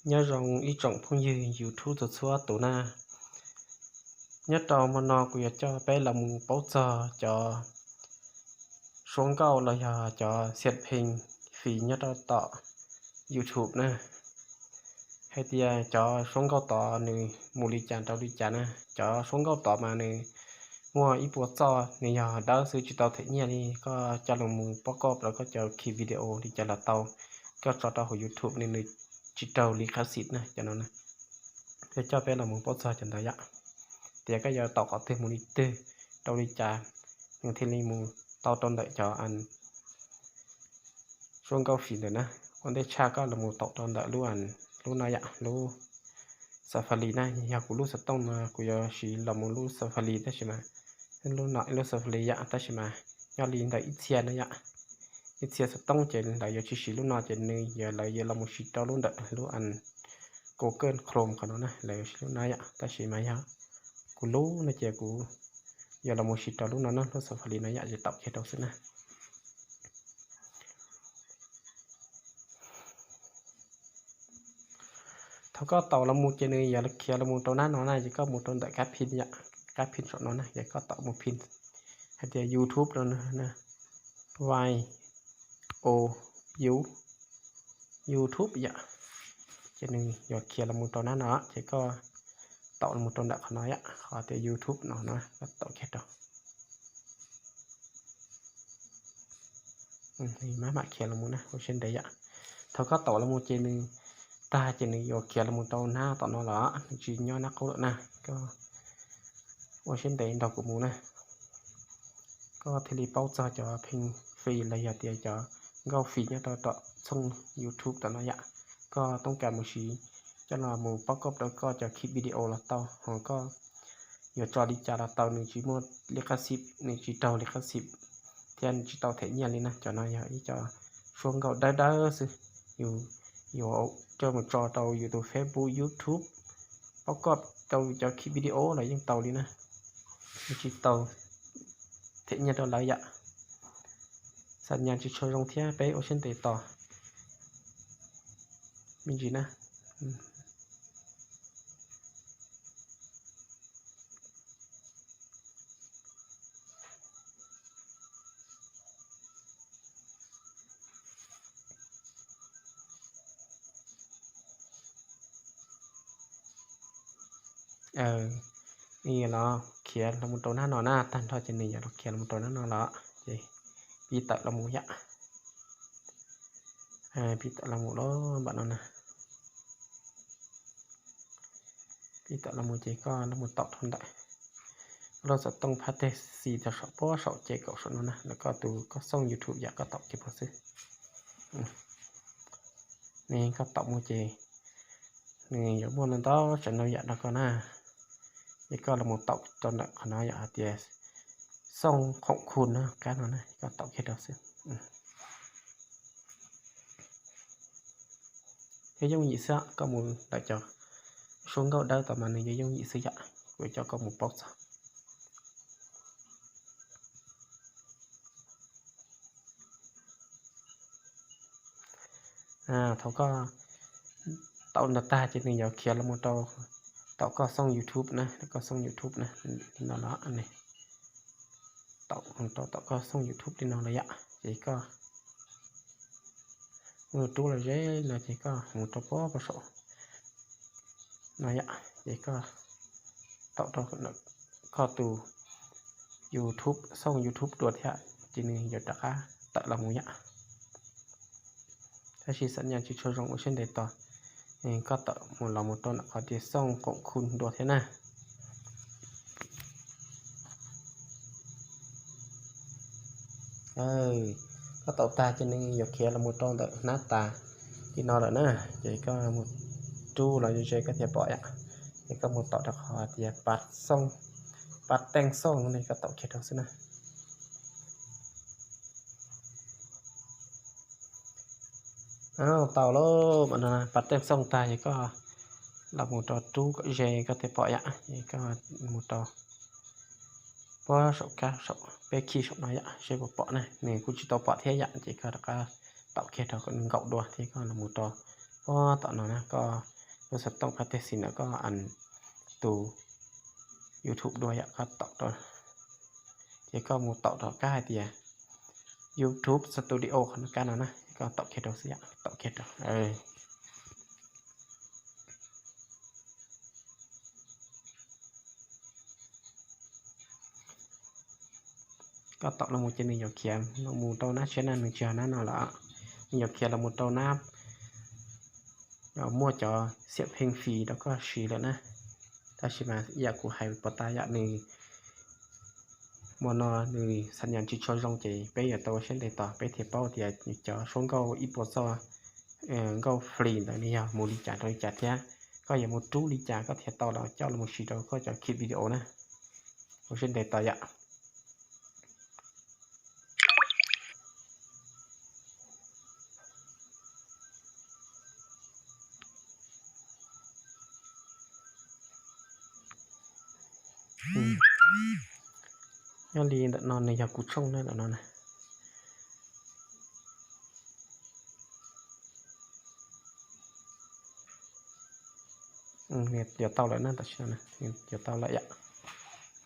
Nyob zoo ib tsoom phooj ywg YouTube txhua txhua tus na. Nyob rau hmo no kuv yuav coj peb los mus paub txog cov suab nkauj los yog cov xiam pheej fim nyob rau tom YouTube na, hais tias cov suab nkauj tod nws mus li cas rau li cas na. Cov suab nkauj tod mas nws muaj ib puas txoj nws yog dawb xwb tsis tau them nyiaj li, koj coj los mus pov koj rau koj cov khi video li cas los tau, koj tso rau hauv YouTube ne nws tsis raug li qab xim na cov no na. Yuav coj peb los mus paub txog cov ntawd yom, tias koj yuav taum qhov twg mus li twg rau li cas nws thiaj li mus tau rau ntawm cov suab nkauj fim ntawd na. Ua ntej tshaj koj los mus taum rau ntawm lub, lub no yom, lub Safari na. Yog kuv lub xov tooj no kuv yuav siv los mus lub Safari tab sis mas, lub no lub Safari yom, tab sis mas nyob li ntawm ib txhia no yom, ib txhia xov tooj ces lawv yuav tsis siv lub no ces nws yuav, lawv yuav los mus siv rau lub ntawm lub Google Chrome qhov no na, lawv yuav siv lub no yom, tab sis mas yog kuv lub no ces kuv yuav los mus siv rau lub no na, lub Safari no yom, ces taum kiag rau xwb na. Thaum koj taum los mus ces nws yuav khiav los mus rau nab no na, ces koj mus rau ntawm kab phin yom, kab phin saum no na, ces koj taum mus phin hais tias YouTube no na, Y O U, YouTube yom, ces nws yuav khiav los mus rau nab no, ces koj taum los mus rau ntawm qhov no yom, qhov tias YouTube no na, koj taum kiag rau. Maj mam khiav los mus na, ua siab ntev yom. Thaum koj taum los mus ces nws tag ces nws yuav khiav los mus rau nab tom no los, nws tsis nyob nab qub lawm na. Koj ua siab ntev nrog kuv mus na, koj thiaj li paub txog cov pheej fim los yog tias cov nkauj fim nyob rau tom tshooj YouTube tom no yom. Koj toob kas mus siv coj los mus pov koj rau koj cov khi video los tau, ho koj yuav tso li cas los tau, nws tsis muaj li qab xim, nws tsis raug li qab xim thiab nws tsis tau them nyiaj li na. Cov no yog ib co suab nkauj dawb dawb xwb, yus yuav coj mus tso rau yus tus Facebook, YouTube, pov koj rau cov khi video los yeej tau li na, nws tsis tau them nyiaj rau lawv yom. Xam nyas tsis tshua zoo thiab peb ua siab ntev tos me ntsis na. Los khiav los mus rau nab no na, tag nrho ces nws yuav los khiav los mus rau nab no los ces pib tawm los mus yom. Pib tawm los mus lawm npam no na. Pib tawm los mus ces koj los mus taum rau ntawm lub xov tooj phab teg xis tau saum pob saum ces kaum saum no na, lawv koj tus koj xooj YouTube yom, koj taum kiag rau xwb. Ne koj taum mus ces nws yuav muaj ntau ntau tsav no yam rau koj na. Ces koj los mus taum rau ntawm qhov no yom, hais tias xooj khoom khu no, kab no na, koj taum kiag rau xwb. Yog yooj yim xwb, koj mus ntawm cov suab nkauj dawb tod mas nws yog yooj yim xwb yom, kuv coj koj mus paub txog. Thaum koj taum ntawd tag ces nws yuav khiav los mus rau tom koj xooj YouTube na, koj xooj YouTube na, li no los, taum rau tom koj xooj YouTube li no los yom, ces koj mus rub los ze no ces koj mus rau pob pob saum no yom, ces koj taum rau koj tus YouTube, xooj YouTube dua thiab ces nws yuav rov qab tawm los mus yom. Tab sis xam nyas tsis tshua zoo, ua siab ntev tos, koj tawm mus los mus rau ntawm qhov tias xooj khoom khu dua thiab na. Koj taum tag ces nws yuav khiav los mus rau ntawm hnab tas li no lawm na, ces koj mus rub los ze koj thiaj pom yom. Ces koj mus taum rau qhov tias pas xooj, pas teej xooj no ne, koj taum kiag rau xwb na. Taum lawm mas no, pas teej xooj tag ces koj los mus rau rub kom ze koj thiaj pom yom. Ces koj mus rau pob saum kab saum peb khi saum no yom, seb puas pom na. Nws kuj tsis tau pom thiab yom, ces koj rov qab taum kiag rau kom nws nkaum dua thiab koj los mus rau Puag tom no na, koj lub xov tooj qab teg xis ntawm koj tus YouTube dua yom, koj taum rau, ces koj mus taum rau kab hais tias YouTube Studio qhov no, kab no na, koj taum kiag rau xwb yom, taum kiag rau. Koj taum los mus ces nws yuav khiav los mus rau nab tshiab na, nws tsis yog nab no lawm. Nws yuav khiav los mus rau nab muaj cov xiam pheej fis rau koj siv lawm na. Tab sis mas yam kuv hais puas tas yom, nws hmo no nws xas nyas tsis tshua zoo ces peb yuav tau ua siab ntev tos peb thiaj paub tias cov suab nkauj ib puas txoj nkauj free ntawd nws yog mus li cas rau li cas thiab koj yuav mus rub li cas koj thiaj tau los coj los mus siv rau koj cov clip video na. Ua siab ntev tos yom. Nyob li ntawm no nws yog kuv tshooj na, ntawm no na. Yuav tau lawm na, tam sim no yuav tau lawm yom.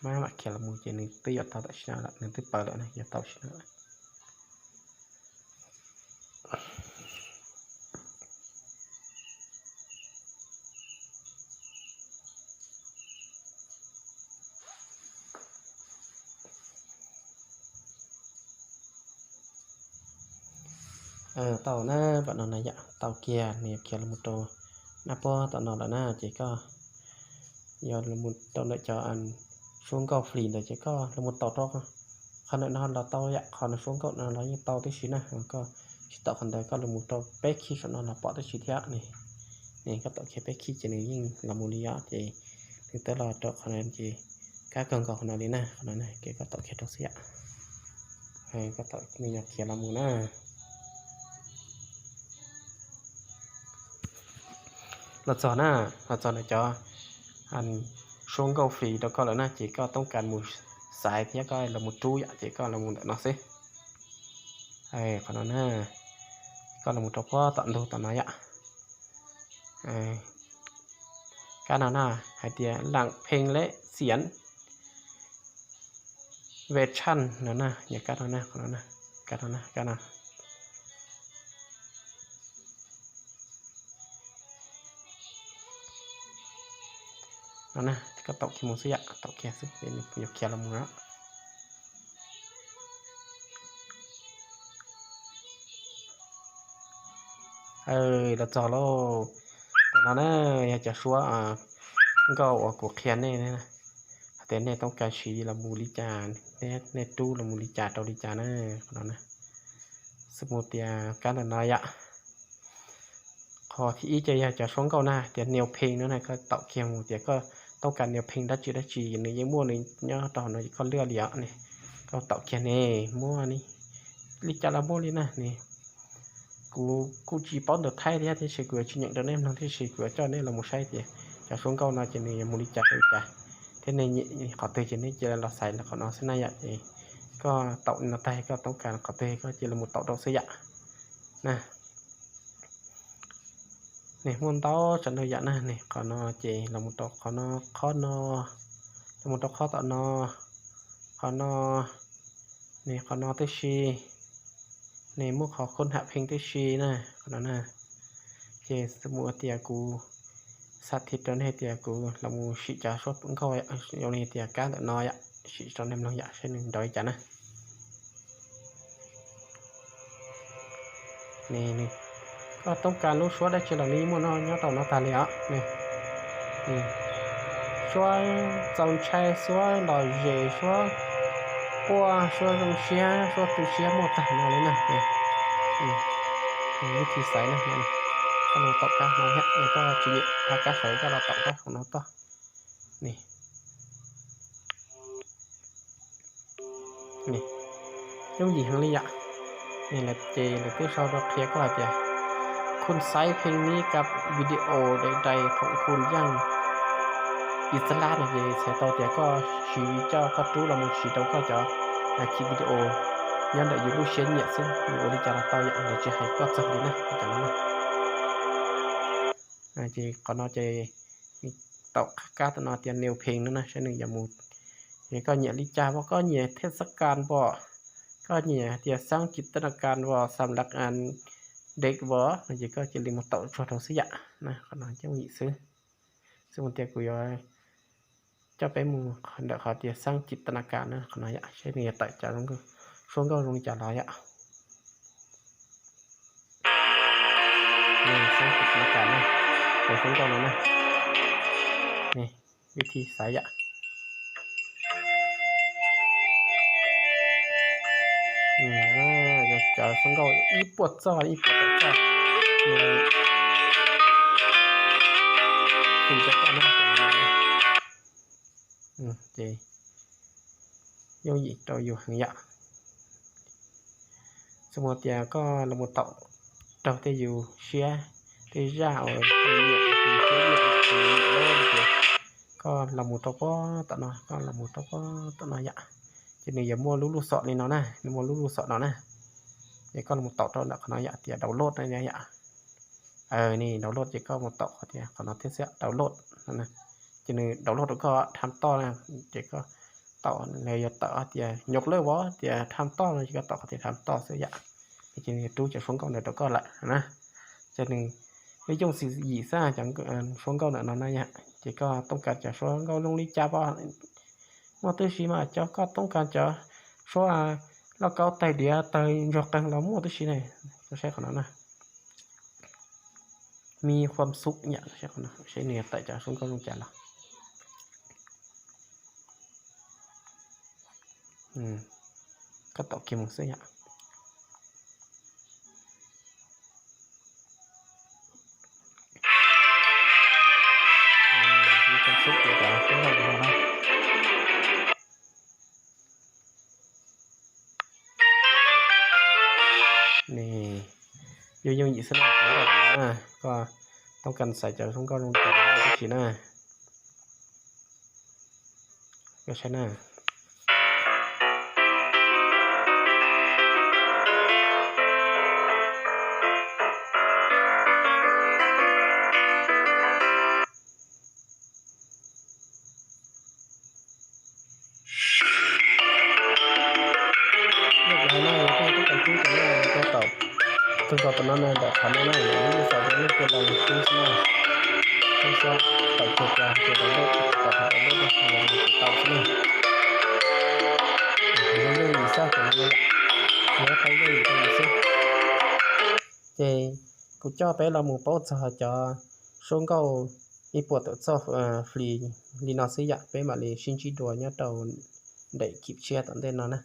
Mab mam khiav los mus ces nws twb yuav tau tam sim no lawm, nws twb paws lawm na, yuav tau tam sim no lawm. Tau na, pam no na yom, tau kiag nws yuav khiav los mus rau nab puag tom no lawm na, ces koj yog los mus rau ntawm cov suab nkauj free ntawd ces koj los mus taum rau qhov ntawm no los tau yom, qhov nws suab nkauj no los yeej tau tib si na, koj tsis taum qhov ntawd koj los mus rau peb khij saum no los pom tib si thiab ne. Ne koj taum kiag peb khij ces nws yeej los mus li os, ces nws twb los rau qhov no ces kab kawg nkaus qhov no li na, qhov no na, ces koj taum kiag rau xwb yom. Koj taum nws yuav khiav los mus na. Los txog na, los txog ntawm cov suab nkauj free rau koj lawm na, ces koj toob kas mus xaiv thiab koj los mus rub yom, ces koj los mus ntawm no xwb. Qhov no na, koj los mus rau puag tom ntug tom no yom. Kab no na, hais tias lawm pheej lej xiam ve tshaj no na, yog kab no na, kab no na, kab no. No na, koj taum kiag mus xwb yom, taum kiag xwb, yuav khiav los mus na. Los txog lauj. Tam no na, yog cov suab nkauj uas kuv qhia nej, hais tias nej toob kas siv los mus li cas, nej rub los mus li cas rau li cas na, qhov no na. Xws mus tias kab ntawm no yom. Qhov thib ib ces yog cov suab nkauj na, tias nias pheej no na, koj taum kiag mus tias koj toob kas nias pheej dab tsi dab tsi nws yeej muaj nws nyob rau hauv no koj lwaj li os ne. Koj taum kiag ne, muaj ne, li cas los muaj li na ne. Kuv kuj tsis paub ntawv Thaib thiab, tiam sis kuv yuav tsis nyeem rau nej mloog, tiam sis kuv yuav coj nej los mus saib tias cov suab nkauj no ces nws yuav mus li cas rau li cas, thiab nej nyiam qhov twg ces nej cia li los xaiv qhov no xwb na yom. Ces koj taum no tag koj toob kas qhov twg koj cia li mus taum rau xwb yom. Na, nws muaj ntau tsav ntau yam na, nws qhov no ces los mus rau qhov no, qhov no, los mus rau qhov tom no, qhov no, nws qhov no tib si, nws muaj qhov khun ham pheej tib si na, qhov no na. Ces xws mus tias kuv xa thib rau nej tias kuv los mus sim cov suab nkauj zoo li tias kab ntawm no yom, sim rau nej mloog yom, saib nws nrov li cas na. Koj toob kas lub suab dab tsi los nws muaj no nyob rau no tag li os. Suab txaus ntshai, suab lom zem, suab quaj, suab zoo siab, suab tu siab muaj tag no li na. Vib thib xaiv na, koj los taum kab no thiab, koj tsis nyiam kab saud koj los taum kab no toj. Yooj yim heev li yom. Ces lawv twb sau rau qhia koj hais tias khun xaiv pheej nib kab video dai dai khoom khun yaj ib txab lab no ces txhais tau tias koj siv coj koj rub los mus siv rau koj cov archive video nyob ntawm yus lub siab nyiam xwb, yus ua li cas los tau yom, lawv tsis hais koj txog li na, cov no na. Ces qhov no ces tau kab tom no tias new page no na, saib nws yuav mus. Ces koj nyiam li cas, koj nyiam thej xab kas pom, koj nyiam tias xab kis tas na kas pom, xam lak an dej pom no ces koj cia li mus taum tsuag rau xwb yam. Qhov no yooj yim xwb. Xwb mus tias kuv yuav coj peb mus ntawm qhov tias xab kis tas na kas na, qhov no yam, saib nws yuav tawm cov suab nkauj zoo li cas los yam. Xab kis tas na kas na, cov suab nkauj no na. Vib thib xaiv yam. Cov suab nkauj ib puas txoj ib puas tawm txoj. Ces yooj yim rau yus heev yam. Xwb mus tias koj los mus taum raug tej yus siab, tej zaj uas yus nyiam, yus siab nyiam, yus nyiam lawm ces koj los mus rau pem tom no, koj los mus rau pem tom no yam. Ces nws yuav muaj lub lub xom li no na, nws muaj lub lub xom no na. Ces koj los mus taum rau ntawm qhov no yam tias download na yam. Nws download ces koj mus taum qhov tias qhov no thiab xwb, download no na. Ces nws download rau koj tham toj na, ces koj taum, nws yuav tawm tias nyuj lawm vov tias tham toj no ces koj taum qhov tias tham toj xwb yam. Ces nws rub cov suab nkauj ntawd rau koj lawm na. Ces nws yooj yim xwb cov suab nkauj ntawm no na yam. Ces koj toob kas cov suab nkauj zoo li cas pom, muaj tib si mas cov koj toob kas cov suab lauj kaub tais diav tawg ntsuag qeeg los muaj tib si ne. Koj saib qhov no na. Mi huam xub yam, saib nws tawm cov suab nkauj zoo cas los. Koj taum kiag mus xwb yam. Mi huam xub tias cov suab nkauj no na. Nws yooj yooj yim xwb na, koj toob kas xaiv cov suab nkauj zoo cas los tib si na. Koj saib na. Yog tias hais no yog koj toob kas tub ces koj taum kawg nkaus tom no na, ntawm qhov no na, lub lub xom rau lub kua los kub xwb na. Kub xwb, taum kiag ces hais tias download, taum hais download los mus tau xwb na. Nws yooj yim xwb, nws qhov yooj yim rau yus xwb. Ces kuv coj peb los mus paub txog cov suab nkauj ib puas tawm txoj fli li no xwb yam, peb mam li sib ntsib dua nyob rau daim clip tshiab tom ntej no na.